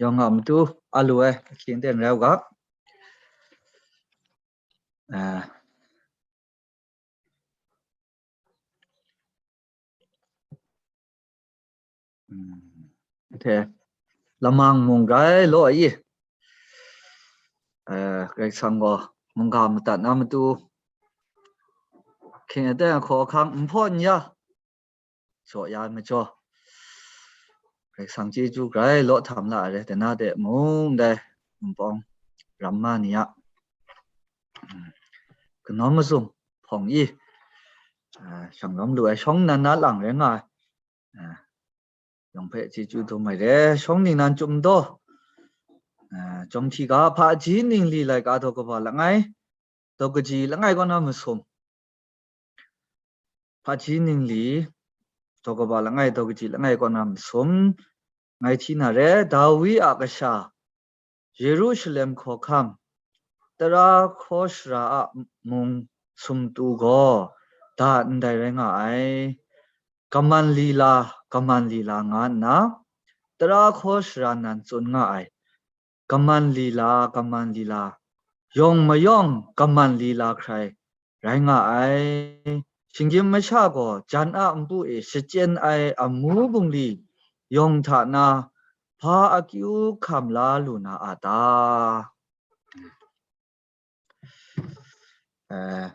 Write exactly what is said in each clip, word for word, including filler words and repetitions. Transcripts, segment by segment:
yawng a matu a lu ai ahkying ten rai u ga. Ah. Hmm. Te, lamang mung rai law ai i. Eh, Karai Kasang gaw mungga madat na matu, hkying aten hkaw ahkang n hpaw n ya, jaw ya ai majaw, Karai Kasang chyeju grai law htam la ai rai, dana de mung dai, Wunpawng ramma ni a, mm, kanawn mazum hpawng i, ah, shanglawm lu ai shawng nnan na lang rai nga ai. Ah, yawng hpe chyeju dum ai re, shawng ningnan chyum daw. Ah, Jawm hti ga, hpaji ningli laika daw kaba langai, daw kaji langai kaw na masum. Hpaji ningli, daw kaba langai, daw kaji langai kaw na masum. Ngai hti na re, Dawi a kasha, Yerusalem hkawhkam, tara hkaw shara a mung sumtu gaw da ndai rai nga ai. Kaman lila, kaman lila nga nna, tara hkaw shara nan tsun nga ai. Kaman lila, kaman lila, yawng mayawng kaman lila hkrai rai nga ai. Shinggyim masha gaw jan a npu e shachyen ai amu bungli yawng hta na hpa akyu hkam la lu na a ta? Eh,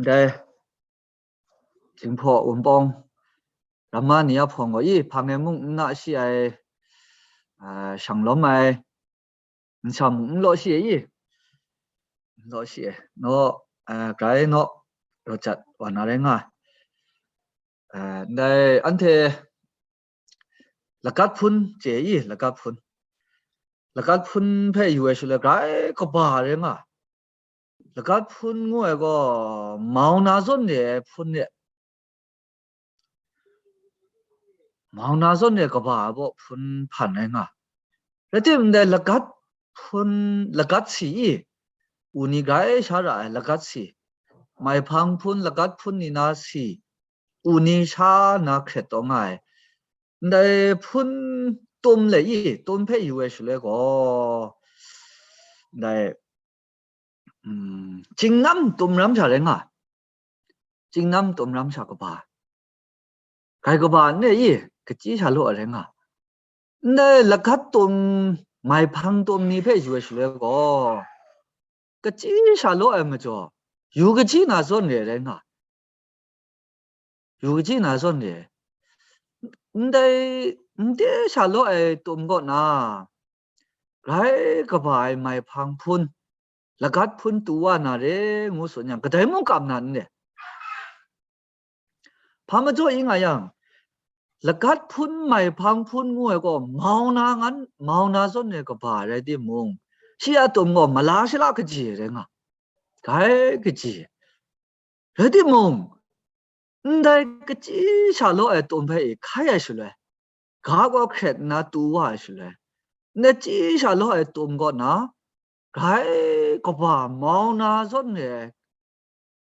ndai Jinghpaw Wunpawng ramma ni a hpawng gaw, i, hpang e mung n na shi ai, ah, shanglawm ai, nsam mung n law shi ai, i, n law shi ai, naw, ah, grai naw, rawt jat wa na rai nga ai. Ah, ndai anhte lagat hpun chye i, lagat hpun. Lagat hpun hpe yu ai shaloi grai kaba rai nga ai. Lagat hpun ngu ai gaw, mau na zawn re ai hpun re, mau na zawn re kaba ai baw hpun hpan rai nga ai. Rai timung, ndai lagat hpun, lagat si i, u ni grai sha ra ai lagat si, maihpang hpun, lagat hpun ni na si, u ni sha na hkret taw nga ai. Ndai hpun tum le i, tum hpe yu ai shaloi gaw, ndai, mm, Chingnam tum ram sha rai nga ai. Chingnam tum ram sha kaba ai. Grai kaba n re i, kachyi sha law ai rai nga ai. Ndai lagat tum, maihpang tum ni hpe yu ai shaloi gaw, kachyi sha law ai majaw, yu kachyi na zawn re ai rai nga ai. Yu kachyi na zawn re ai. Ndai n de sha law ai tum kaw na, grai kaba ai maihpang hpun, lagat hpun tu wa na re ngu tsun yang, kadai mung kam na n re. Hpa majaw i nga yang, lagat hpun, maihpang hpun ngu ai gaw, mau na ngan, mau na zawn re kaba rai timung, shi a tum gaw mala shala kaji rai nga, grai kaji. Rai timung, ndai kachyi sha law ai tum hpe i hkai ai shaloi, ga gaw hkret nna tu wa ai shaloi, ndai chyi sha law ai tum kaw na, grai kaba mau na zawn re ai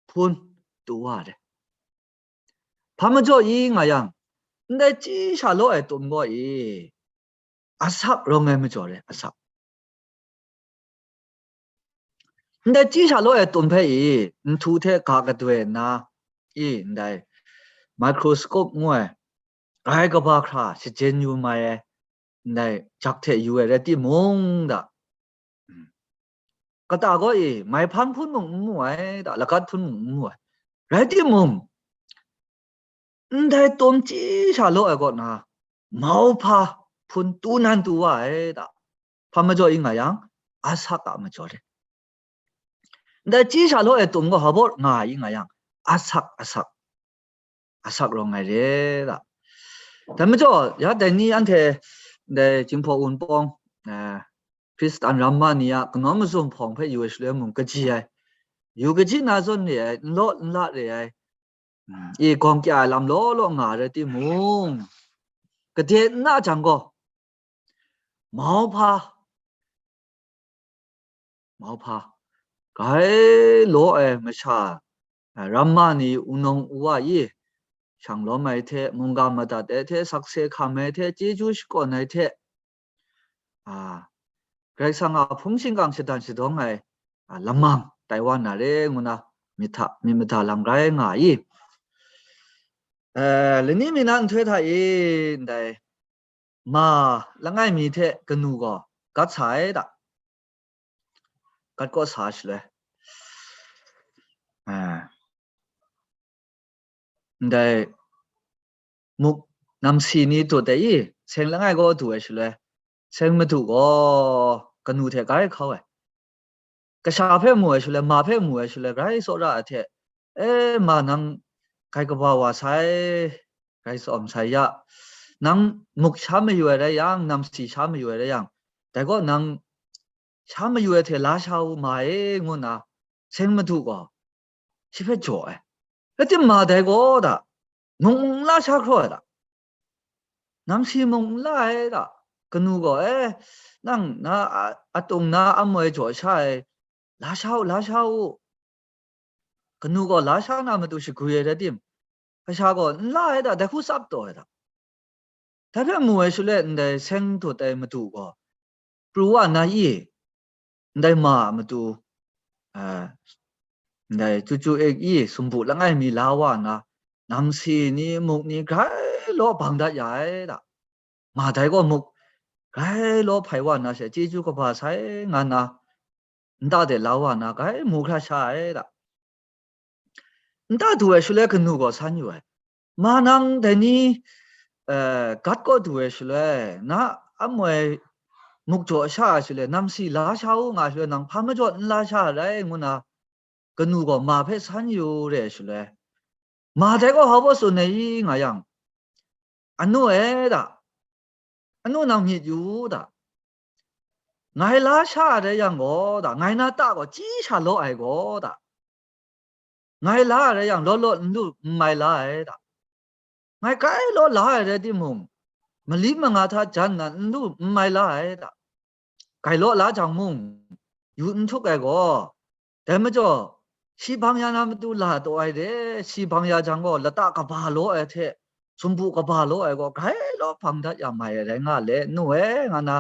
hpun tu wa ai. Hpa majaw i nga yang, ndai chyi sha law ai tum kaw i, asak rawng ai majaw re, asak. Ndai chyi sha law ai tum hpe i, nhtu hte ga kadoi nna, i, ndai microscope ngu ai, grai kaba hkra shajen yu mai ai, ndai jak hte yu ai rai timung da, kata gaw i, maihpang hpun mung n mu ai da, lagat hpun mung n mu ai. Rai timung, ndai tum chyi sha law ai kaw na, mauhpa hpun tu nan tu wa ai da. Hpa majaw i nga yang, asak a majaw re. Ndai chyi sha law ai tum gaw hpa baw nga i nga yang, asak, asak, asak rawng ai re da. Dai majaw, ya dai ni anhte, ndai Jinghpaw Wunpawng, eh, Hkristan ramma ni a kanawn mazum hpawng hpe yu ai shaloi mung kaji ai, yu kaji na zawn re ai, n law n la re ai, mm, i gawng kya ai lam law law nga ai rai timung, gade n na jang gaw, mauhpa, mauhpa, grai law ai masha, a, ramma ni wunawng uwa i, shang lawm ai hte, mungga madat ai hte, sakse hkam ai hte, chyeju shakawn ai hte, a, Karai Kasang a hpung shingkang shadan shadawng ai, a, lamang tai wa na re ngu na myit hta, myit mada lam rai nga i. Eh, lani mi na nhtoi hta e ndai ma langai mi hte kanu gaw gat sa ai da. Gat kaw sa shaloi, eh, ndai muk namsi ni dut ai i, seng langai gaw du ai shaloi, seng madu gaw kanu hte grai hkau ai. Kasha hpe mu ai shaloi, ma hpe mu ai shaloi, grai tsawra ai hte, e, ma nang grai kaba wa sai, grai tsawm sai ya, nang muk sha mayu ai rai yang, namsi sha mayu ai rai yang, dai gaw nang sha mayu ai hte la sha u, ma e, ngu nna seng madu gaw shi hpe jaw ai. Rai timung, ma dai gaw da, mung mung n la sha hkraw ai da, namsi mung n la ai da, kanu gaw, e, nang na a, atung na amoi jaw sha ai, la sha u, la sha u. Kanu gaw la sha na matu shagwi ai rai tim, kasha gaw n la ai da, dai hku tsap taw ai da. Dai hpe mu ai shaloi, ndai seng dut ai madu gaw pru wa na i, ndai ma a matu, a, ndai chyu chyu ik i, sumpu langai mi la wa na, namsi ni, muk ni, grai law bang dat ya ai da. Ma dai gaw muk grai law hpai wa na she, chyeju kaba sai nga na, nta de la wa na, grai mu hkra sha ai da. Nta du ai shaloi kanu gaw san yu ai. Ma nang dai ni, eh, gat kaw du ai shaloi, na amoi muk jaw sha ai shaloi, namsi la sha u nga shaloi, nang hpa majaw n la sha ai rai, ngu na, kanu gaw ma hpe san yu re ai shaloi, ma dai gaw hpa baw tsun ai i nga yang, anu e da, anu nang myit yu u da, ngai la sha ai rai yang gaw da, ngai na ta gaw chyi sha law ai gaw da, ngai la ai rai yang, law law n lu n mai la ai da, ngai grai law la ai rai timung, mali manga hta jan nan n lu n mai la ai da, grai law la jang mung, yu n htuk ai gaw, dai majaw, shi bang ya na matu la taw ai re, shi bang ya jang gaw, lata kaba law ai hte, sumpu kaba law ai gaw, grai law hpang dat ya mai ai rai nga le, nu e, nga na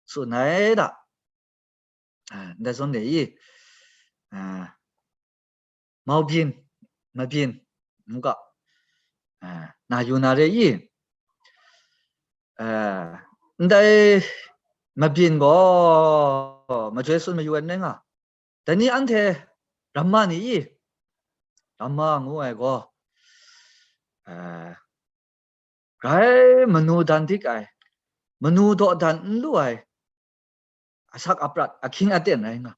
tsun ai da. A, ndai zawn de i, a, mau byin, mabyin, n ga, a, na yu na re i, a, ndai mabyin gaw majoi tsun mayu ai n rai nga. Dai ni anhte ramma ni i, ramma ngu ai gaw, a, grai manu dan dik ai, manu dawdan n lu ai, asak aprat, ahkying aten rai nga.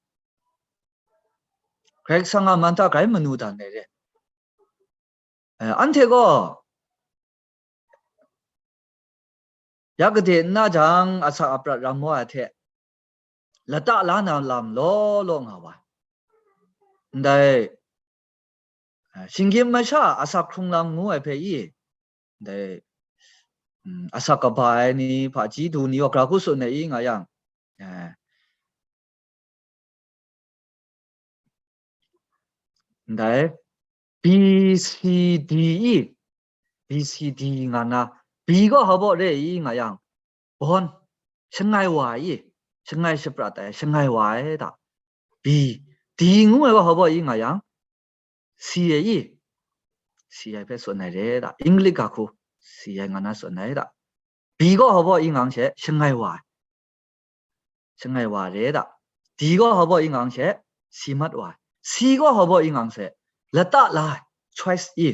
Karai Kasang a man hta grai manu dan ai re. Eh, anhte gaw, ya gade n na jang, asak aprat ram wa ai hte, lata la na lam law law nga wa ai. Ndai, eh, shinggyim masha asak hkrung lam ngu ai hpe i, ndai, mm, asak kaba ai ni, hpaji du ni, wa gra hku tsun ai i nga yang, eh, ndai, B C D i, B C D nga na, B gaw hpa baw re i nga yang, bawn, shangai wa ai i, shangai shaprat ai, shangai wa ai da. B, D ngu ai gaw hpa baw i nga yang, C ai i, C ai hpe tsun ai re da. English ga hku, C ai nga na tsun ai da. B gaw hpa baw i nga yang she, shangai wa ai. Shangai wa re da. D gaw hpa baw i nga yang she, si mat wa ai. C gaw hpa baw i nga yang she, lata la ai, choice i,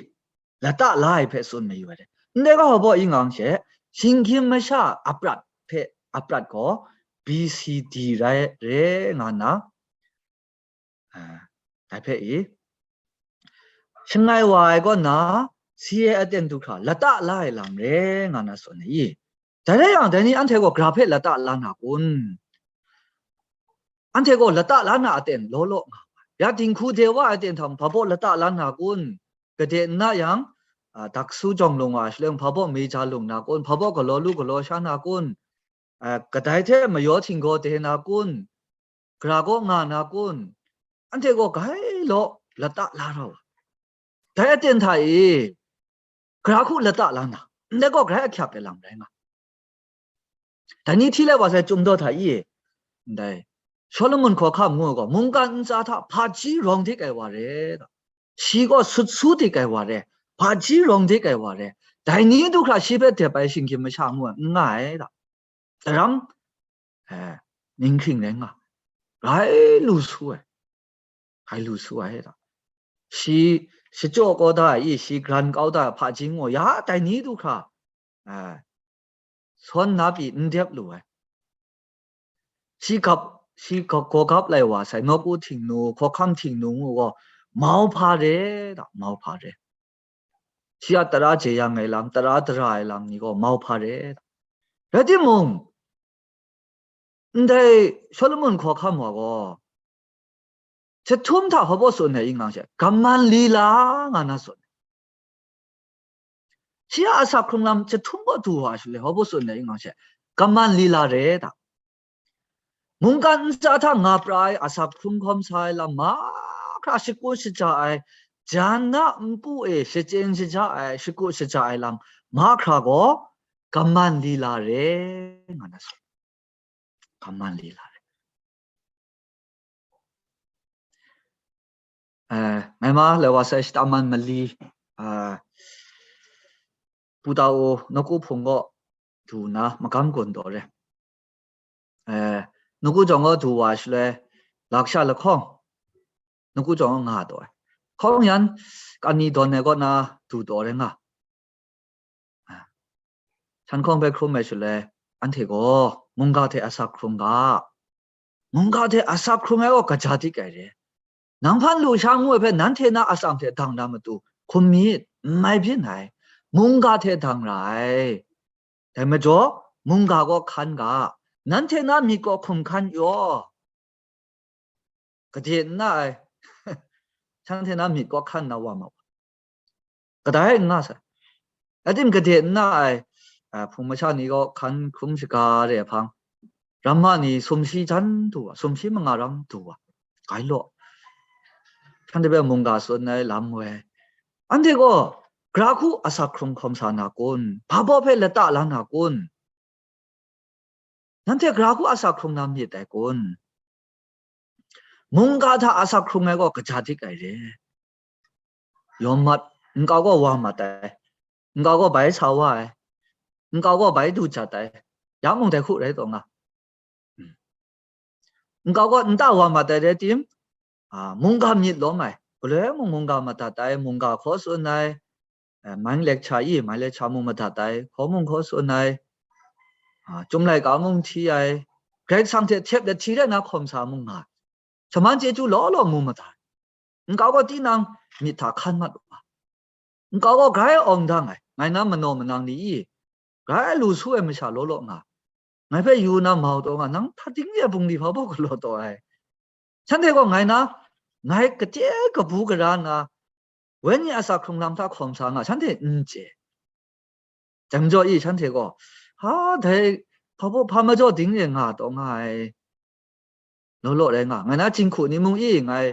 lata la ai hpe tsun mayu ai re. Ndai gaw hpa baw i nga yang she, shinggyim masha aprat hpe, aprat gaw B C D rai re nga na, a, dai hpe i, shangai wa ai kaw na, C ai aten du hkra, lata la ai lam re nga na tsun ai i. Dai rai yang, dai ni anhte gaw gra hpe lata la na kun? Anhte gaw lata la na aten law law nga ai. Ya dinghku de wa ai aten hta mung, hpa baw lata la na kun? Gade n na yang, a, daksu jawng lung wa ai shaloi, hpa baw mi ja lung na kun? Hpa baw galaw lu galaw sha na kun? A, kadai hte mayaw htinggaw de na kun? Gra kaw nga na kun? Anhte gaw grai law lata la rau ai. Dai aten hta e, gara hku lata la na, ndai gaw grai ahkyak ai lam rai nga. Dai ni hti lai wa sai, Chyum daw hta i, ndai Solomon hkawhkam ngu ai gaw, mungkan ntsa hta hpaji rawng dik ai wa re, shi gaw sut su dik ai wa re, hpaji rawng dik ai wa re, dai ni du hkra shi hpe dep ai shinggyim masha ngu ai, n nga ai da. Daram, eh, ninghking rai nga, grai lu su ai, grai lu su ai da. Shi shachyaw kau da ai, shi gran kau da ai hpaji ngu ai, ya dai ni du hkra, eh, sawn na pyi n dep lu ai. Shi gap, shi ga-, gaw gap lai wa sai, nawku htingnu, hkawhkam htingnu ngu gaw, mau hpa re da, mau hpa re. Shi a tara jeyang ai lam, tara dara ai lam ni gaw mau hpa re da. Rai timung, ndai Solomon hkawhkam wa gaw, chyahtum hta hpa baw tsun ai i ngang she, kaman lila nga na tsun. Shi a asak hkrung lam chyahtum gaw du wa shaloi, hpa baw tsun ai i ngang she, kaman lila re da. Mungkan ntsa hta nga pra ai asak hkrung hkawm sa ai lam mahkra shakut shaja ai, jan na npu e shachyen shaja ai, shakut shaja ai lam mahkra gaw, kaman lila re nga na tsun. Kaman lila re. Eh, ngai ma lai wa sai shata man mali, eh, Pu Tau nawku hpung gaw du na magam gun taw re. Eh, nawku jawng gaw du wa shaloi, laksha lahkawng, nawku jawng gaw nga taw ai. Hkawng yan, kani dawn ai kaw na du taw re nga. Shan hkawng hpe hkrum ai shaloi, anhte gaw mungga hte asak hkrung ga, mungga hte asak hkrung ai gaw kaja dik ai re. Nang hpan lu sha ngu ai hpe nanhte na atsam hte dang na matu hkum myit, n mai byin ai, mungga hte dang ra ai. Dai majaw, mungga gaw hkan ga, nanhte na myit gaw hkum hkan yaw. Gade nna ai, shanhte na myit gaw hkan na wa ma wa. Kadai n nga sai. Ating gade nna ai, a, hpung masha ni gaw hkan hkrum shaga re ai hpang, ramma ni sumshi jan du wa, sumshi manga ram du wa, gai law. Shanhte hpe mungga tsun ai lam woi. Anhte gaw, gara hku asak hkrung hkawm sa na kun? Hpa baw hpe lata la na kun? Nanhte gara hku asak hkrung na myit dai kun? Mungga hta asak hkrung ai gaw kaja dik ai re. Yawm mat, nkau gaw wa mat ai, nkau gaw bai sa wa ai, nkau gaw bai du jat ai, ya mung dai hku rai taw nga. Nkau gaw nta wa mat ai rai tim, a, mungga myit lawm ai, galoi mung mungga madat ai, mungga hkaw tsun ai, eh, mai lecture i, mai lecture mung madat ai, hkaw mung hkaw tsun ai, a, Chyum laika mung hti ai, Karai Kasang hte htep lahti rai na hkawm sa mung nga ai. Shaman chyeju law law mu madat ai. Nkau gaw tinang myit hta hkan mat u ga. Nkau gaw grai awng dang ai, ngai na manaw manang ni i, grai lu su ai masha law law nga. Ngai hpe yu na mau taw nga, nang hta ding re ai bungli hpa baw galaw taw ai. Shanhte gaw ngai na, ngai kate kabu gara nna, wenyi asak hkrung lam hta hkawm sa nga, shanhte n chye. Dai majaw i, shanhte gaw, ha, dai hpa baw hpa majaw ding re nga taw nga ai. Law law rai nga, ngai na jinghku ni mung i, ngai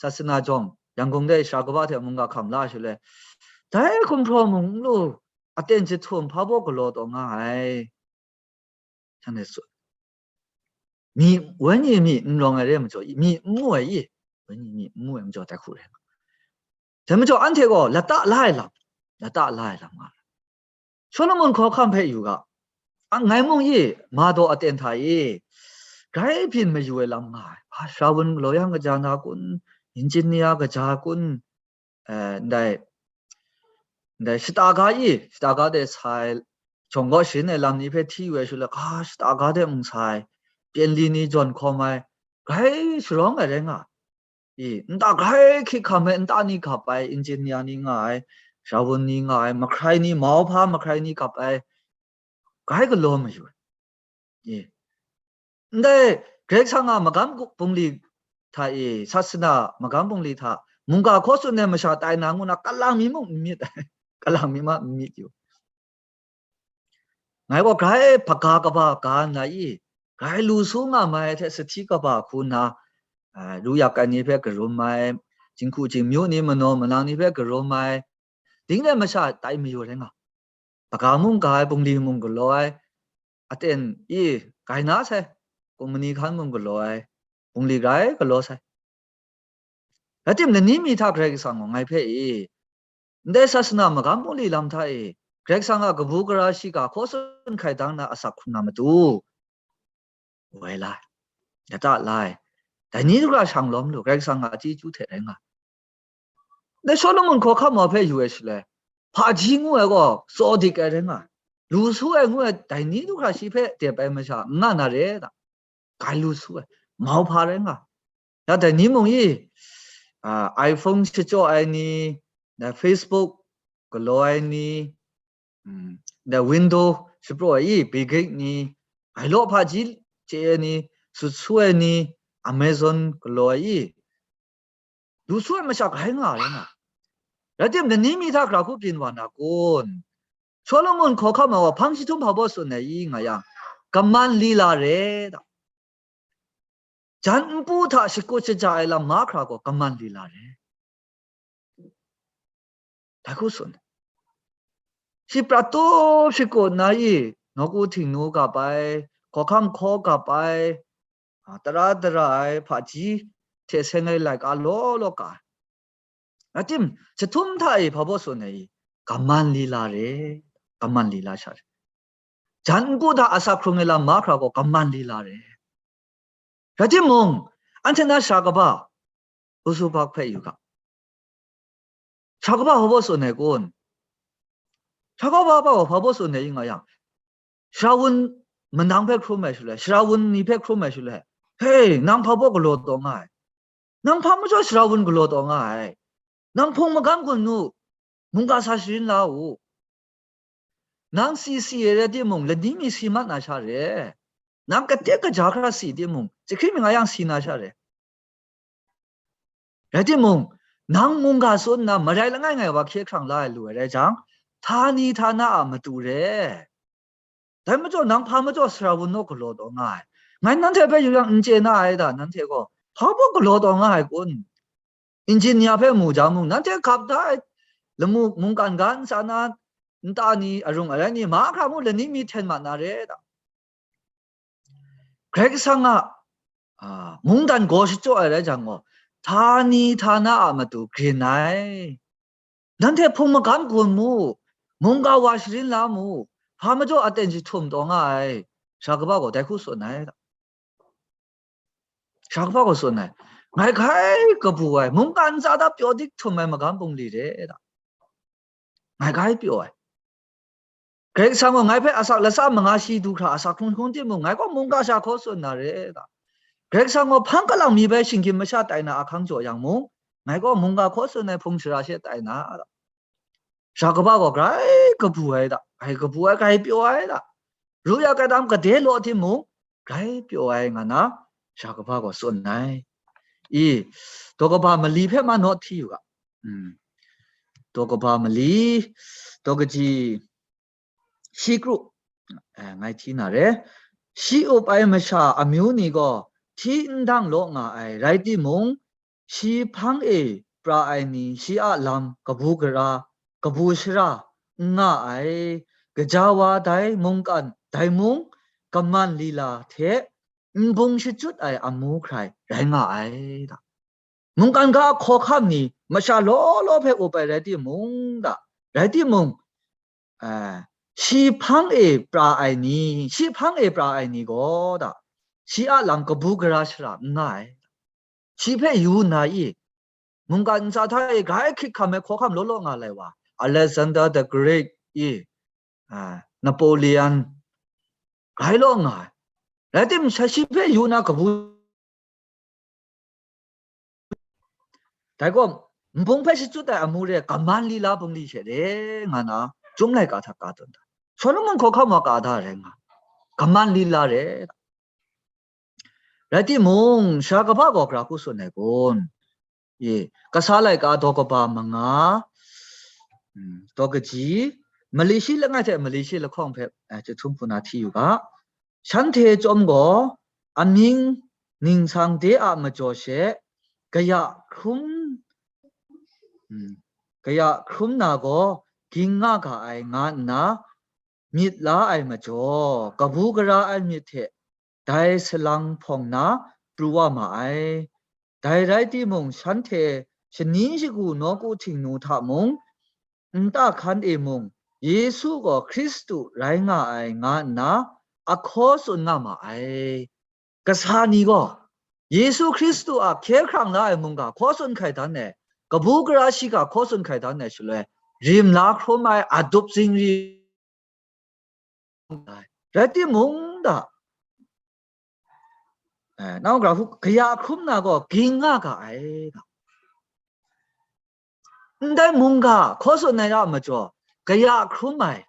sasana jawng, Yangon de sara kaba hte mungga hkam la shaloi, dai gumhpraw mung n lu, aten jahtum hpa baw galaw taw nga ai. Shanhte tsun. Myi, wenyi myi n rawng ai re ai majaw, myi n mu ai i, wenyi myi n mu ai majaw dai hku rai nga. Dai majaw anhte gaw lata la ai lam, lata la ai lam nga ai. Solomon hkawhkam hpe yu ga, a, ngai mung i, ma daw aten hta i, grai byin mayu ai lam nga ai. A, shawun galaw yang kaja na kun, engineer kaja kun, eh, ndai, ndai shata ga i, shata ga de sa ai, jawng kaw sharin ai lam ni hpe hti yu ai shaloi, a, shata ga de mung sa ai, pyenli ni jawn hkawm ai, grai sharawng ai rai nga. I, nta grai hkik hkam ai, nta ni gap ai, engineer ni nga ai, shawun ni nga ai, mahkrai ni, mauhpa mahkrai ni gap ai, grai galaw mayu ai. I, ndai Karai Kasang a magam gu-, bungli hta e, sasana magam bungli hta, mungga hkaw tsun ai masha tai na ngu na, kalang mi mung n myit ai, kalang mi ma n myit yu. Ngai gaw grai hpaga kaba ga nna i, grai lu su nga mai hte sahti kaba hku nna, a, ru yak ai ni hpe karum ai, jinghku jingmyu ni manaw manang ni hpe karum ai, ding de masha tai mayu rai nga. Hpaga mung ga ai, bungli mung galaw ai, aten i gai na sai, kumhmuni hkan mung galaw ai, bungli grai galaw sai. Rai tim, lani mi hta Karai Kasang gaw ngai hpe i, ndai sasana magam bungli lam hta e, Karai Kasang a kabu gara shiga hkaw tsun hkai dang na asak hkrung na matu, woi la, lata la ai, dai ni du hkra shang lawm lu, Karai Kasang a chyeju hte rai nga. Dai Solomon hkawhkam wa hpe yu ai shaloi, hpaji ngu ai gaw tsaw dik ai rai nga, lu su ai ngu ai, dai ni du hkra shi hpe dep ai masha n nga na re da, gai lu su ai, mauhpa rai nga. Ya dai ni mung i, a, iPhone shachyaw ai ni, dai Facebook galaw ai ni, mm, dai window shapraw ai i, Bill Gates ni, ai law hpaji chye ai ni, sut su ai ni, Amazon galaw ai i, lu su ai masha gai nga rai nga. Rai tim, lani mi hta hkra hku byin wa na kun? Solomon hkawhkam ai wa hpang jahtum hpa baw tsun ai i nga yang, kaman lila re da. Jan npu hta shakut shaja ai lam mahkra gaw kaman lila re. Dai hku tsun. Shi prat tup shakut na i, nawku htingnu gap ai, hkawhkam hkaw gap ai, a, tara dara ai hpaji hte seng ai laika law law ka ai. Rai tim, jahtum hta e hpa baw tsun ai i, kaman lila re, kaman lila sha re. Jan npu hta asak hkrung ai lam mahkra gaw kaman lila re. Rai timung, anhte na sara kaba, Usu Park hpe yu ga. Sara kaba hpa baw tsun ai kun? Sara kaba hpa hpa baw tsun ai i nga yang, sara wun manang hpe hkrum ai shaloi, sara wun ni hpe hkrum ai shaloi, "Hei, nang hpa baw galaw taw nga ai? Nang hpa majaw sara wun galaw taw nga ai? Nang hpung magam gun nu, mungga sa sharin la u. Nang si si ai rai timung, lani mi si mat na sha re. Nang kate kaja hkra si timung, jahkring mi nga yang si na sha re. Rai timung, nang mungga tsun nna marai langai ngai wa hkye hkrang la ai lu ai rai jang, htani htana a matu re. Dai majaw, nang hpa majaw sara wun naw galaw taw nga ai? Ngai nanhte hpe yu yang n chye na ai da, nanhte gaw hpa baw galaw taw nga ai kun? Engineer hpe mu jang mung, nanhte gap da ai lamu mungkan ga ntsa na nta ni, arung arai ni, mahkra mung lani mi hten mat na re da. Karai Kasang a, a, mungdan gaw shachyaw ai rai jang gaw, htani htana a matu grin ai. Nanhte hpung magam gun mu, mungga wa sharin la mu, hpa majaw aten jahtum taw nga ai, sara kaba gaw dai hku tsun ai da. Sara kaba gaw tsun ai, ngai grai kabu ai, mungkan ntsa hta pyaw dik htum ai magam bungli re da. Ngai grai pyaw ai. Karai Kasang gaw ngai hpe asak latsa manga shi du hkra asak hkrung hkrung timung, ngai gaw mungga sha hkaw tsun na re da. Karai Kasang gaw hpang kalang mi bai shinggyim masha tai na ahkang jaw yang mung, ngai gaw mungga hkaw tsun ai hpung shara she tai na da. Sara kaba gaw grai kabu ai da, grai kabu ai, grai pyaw ai da. Ru ya kadam gade law timung, grai pyaw ai nga na, sara kaba gaw tsun ai. I, daw kaba mali hpe ma naw hti u ga. Mm. Daw kaba mali, daw kaji, shi kru, eh, ngai hti na re. Shi up ai masha amyu ni gaw hti n dang law nga ai, rai timung, shi hpang e pra ai ni, shi a lam kabu gara, kabu shara n nga ai, gaja wa dai mungkan, dai mung, kaman lila hte nbung shachyut ai amu hkrai rai nga ai da. Mungkan ga hkawhkam ni masha law law hpe up ai rai timung da, rai timung, eh, shi hpang e pra ai ni, shi hpang e pra ai ni gaw da, shi a lam kabu gara shara n nga ai. Shi hpe yu nna i, mungkan ntsa hta e grai hkrit hkam ai hkawhkam law law nga lai wa, Alexander the Great i, a, Napoleon, grai law nga ai. Rai timung, sha shi hpe yu na kabu, dai gaw, nbung hpe shachyut ai amu re, kaman lila bungli she re, nga na, Chyum laika hta ka tawn da. Solomon hkawhkam wa ka da rai nga, kaman lila re. Rai timung, sara kaba gaw gara hku tsun ai kun? Ye, Kasa laika daw kaba manga, mm, daw kaji, mali shi langai hte mali shi lahkawng hpe, eh, chyahtum hku na hti yu ga. Shanhte chyawm gaw, amying ningsang de a majaw she, kaya hkrum, mm, kaya hkrum na gaw ging nga ga ai nga nna myit la ai majaw, kabu gara ai myit hte dai salang hpawng na pru wa ma ai. Dai rai timung, shanhte shani shagu nawku Htingnu hta mung, nta hkan e mung, Yesu gaw Hkristu rai nga ai nga nna ahkaw tsun nga ma ai. Kasa ni gaw, Yesu Hkristu a hkye hkrang la ai mungga hkaw tsun hkai dan ai, kabu gara shiga hkaw tsun hkai dan ai shaloi, rim la hkrum ai, adup zingri ai. Rai timung da, eh, nau gara hku kaya hkrum na gaw ging nga ga ai da. Ndai mungga hkaw tsun ai a majaw, kaya hkrum ai,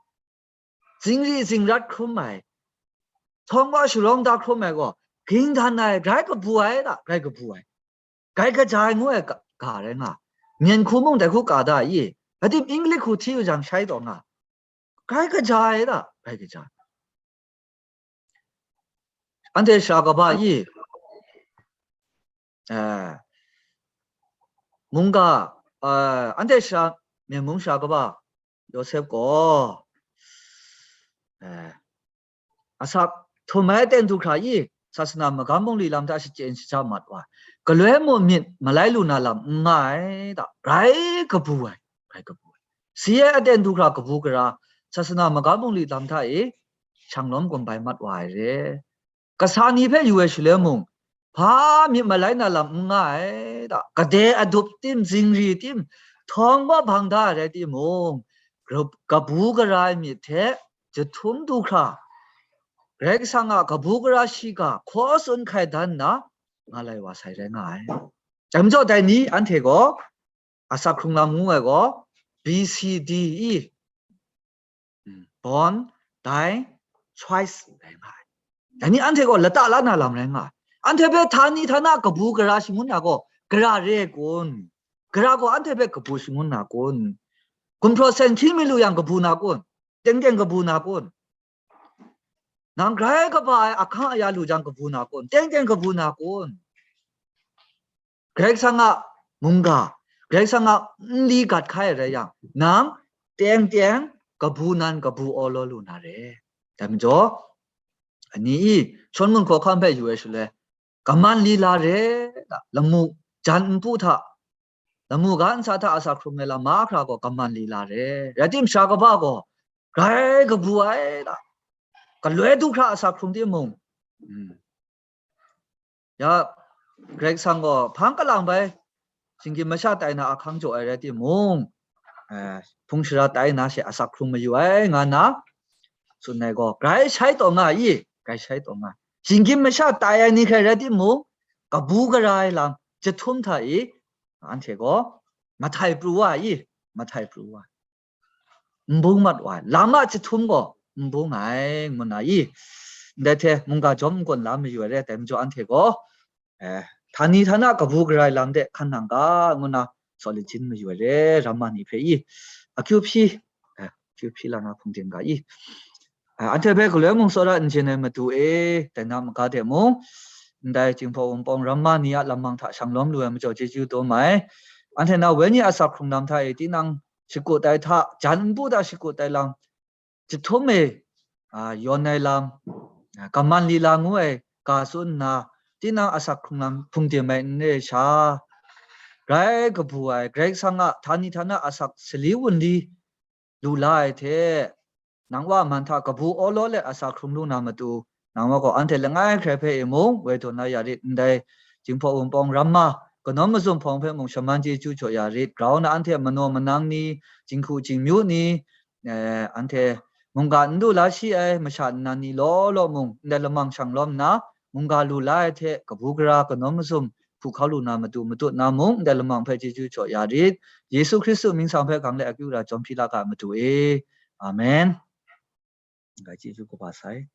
zingri zingrat hkrum ai, htawng wa sharawng da hkrum ai gaw, ging dan ai, grai kabu ai da, grai kabu ai, grai kaja ai ngu ai ga, ga rai nga. Myen hku mung dai hku ka da i, adim Inglik hku hti u jang shai taw nga. Grai kaja ai da, grai kaja ai. Anhte sara kaba i, eh, mungga, eh, anhte sara, Myen mung sara kaba Yawsep gaw, eh, asak htum ai aten du hkra i, sasana magam bungli lam hta shachyen shaja mat wa ai. Galoi mung myit malai lu na lam n nga ai da, grai kabu ai, grai kabu ai. Si ai aten du hkra kabu gara, sasana magam bungli lam hta e shanglawm gumbai mat wa ai re. Kasa ni hpe yu ai shaloi mung, hpa myit malai na lam n nga ai da, gade adup tim, zingri tim, htawng wa hpang da ai rai timung, grap-, kabu gara ai myit hte jahtum du hkra, Karai Kasang a kabu gara shiga hkaw tsun hkai dan nna, nga lai wa sai rai nga ai. Dai majaw dai ni anhte gaw, asak hkrung lam ngu ai gaw, B C D E, mm, born, die, choice rai nga ai. Dai ni anhte gaw lata la na lam rai nga ai. Anhte hpe htani htana kabu gara shangun na gaw, gara re ai kun? Gara gaw anhte hpe kabu shangun na kun? Gumhpraw sen hti mi lu yang kabu na kun? Teng teng kabu na kun? Nang grai kaba ai ahkang aya lu jang kabu na kun? Teng teng kabu na kun? Karai Kasang a mungga, Karai Kasang a nli gat hkai ai rai yang, nang teng teng kabu nan kabu awlaw lu na re. Dai majaw, ani i, shawn mun hkawhkam hpe yu ai shaloi, kaman lila re, lamu jan npu hta, lamu ga nsa hta asak hkrum ai lam mahkra gaw kaman lila re. Rai timung, sara kaba gaw grai kabu ai da, galoi du hkra asak hkrum timung, mm, ya, Karai Kasang gaw hpang kalang bai, shinggyim masha tai na ahkang jaw ai rai timung, eh, hpung shara tai na she asak hkrung mayu ai, nga nna tsun ai gaw, grai shai taw nga i, grai shai taw nga. Shinggyim masha tai ai ni hkrai rai timung, kabu gara ai lam jahtum hta i, anhte gaw mahtai pru wa i, mahtai pru wa. N bung mat wa ai, lam a jahtum gaw n bung ai, ngu na i, ndai hte mungga jawm n-gun la mayu ai re, dai majaw anhte gaw, eh, htani htana kabu gara ai lam de hkan nang ga, ngu na saw lajin mayu ai re, ramma ni hpe i, akyu hpyi, eh, akyu hpyi la na hpungdim ga i, eh, anhte hpe galoi mung tsawra n jin ai Madu e, dai na maga de mung, ndai Jinghpaw Wunpawng ramma ni a lamang hta shanglawm lu ai majaw chyeju dum ai. Anhte na wenyi asak hkrung lam hta e tinang shakut ai hta, jan npu hta shakut ai lam, jahtum e, a, yawn ai lam, a, kaman lila ngu ai ga tsun nna, tinang asak hkrung lam hpungdim ai n re sha, grai kabu ai, Karai Kasang a htani htana asak sali wunli lu la ai hte, nang wa man hta kabu awlaw let asak hkrung lu na matu, nang wa gaw anhte langai hkrai hpe e mung woi daw na ya rit, ndai Jinghpaw Wunpawng ramma, kanawn mazum hpawng hpe mung shaman chyeju jaw ya rit. Grau na anhte manaw manang ni, jinghku jingmyu ni, eh, anhte mungga n du la shi ai masha nnan ni law law mung, ndai lamang shanglawm nna, mungga lu la ai hte kabu gara kanawn mazum hpu hkau lu na matu matut na mung, ndai lamang hpe chyeju jaw ya rit. Yesu Hkristu mying sang hpe gang let akyu ra jawm hpyi la ga, Madu e. Amen. Ga chyeju kaba sai.